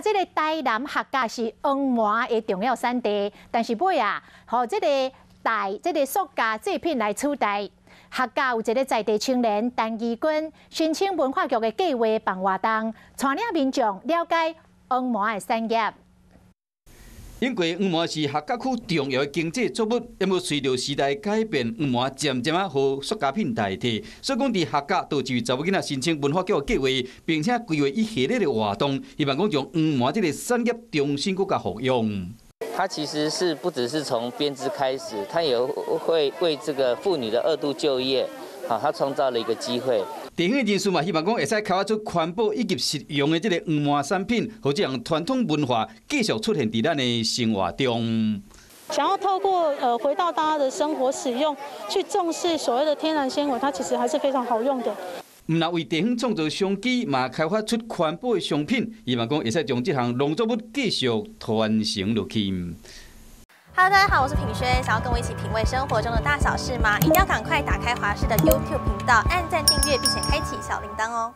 這个台南客家是黃麻的重要產地，但是尾啊，予這个大這个塑膠製品來取代。客家有一个在地青年陳義軍申請文化局的計畫辦活動，帶領民眾了解黃麻的產業。因為黃麻是客家區重要的經濟作物，毋過隨著時代改變，黃麻漸漸仔予塑膠品代替。所以講，佇客家就一位查某囡仔申請文化局的計畫，並且規劃一系列的活動，希望講將黃麻這个產業重新閣共復養。它其實是不只是從編織開始，它也會為這個婦女的二度就業，好，它創造了一個機會。地方人士嘛，希望講會使開發出環保以及實用的這个黃麻產品，予這項傳統文化繼續出現佇咱的生活中。想要透過回到大家的生活使用，去重視所謂的天然纖維，它其實還是非常好用的。毋但為地方創造商機，嘛開發出環保的商品，希望講會使將這項農作物繼續傳承落去。 Hello，大家好，我是品軒，想要跟我一起品味生活中的大小事嗎？一定要趕快打開華視的 YouTube 頻道，按讚訂閱，並且開啟小鈴鐺哦。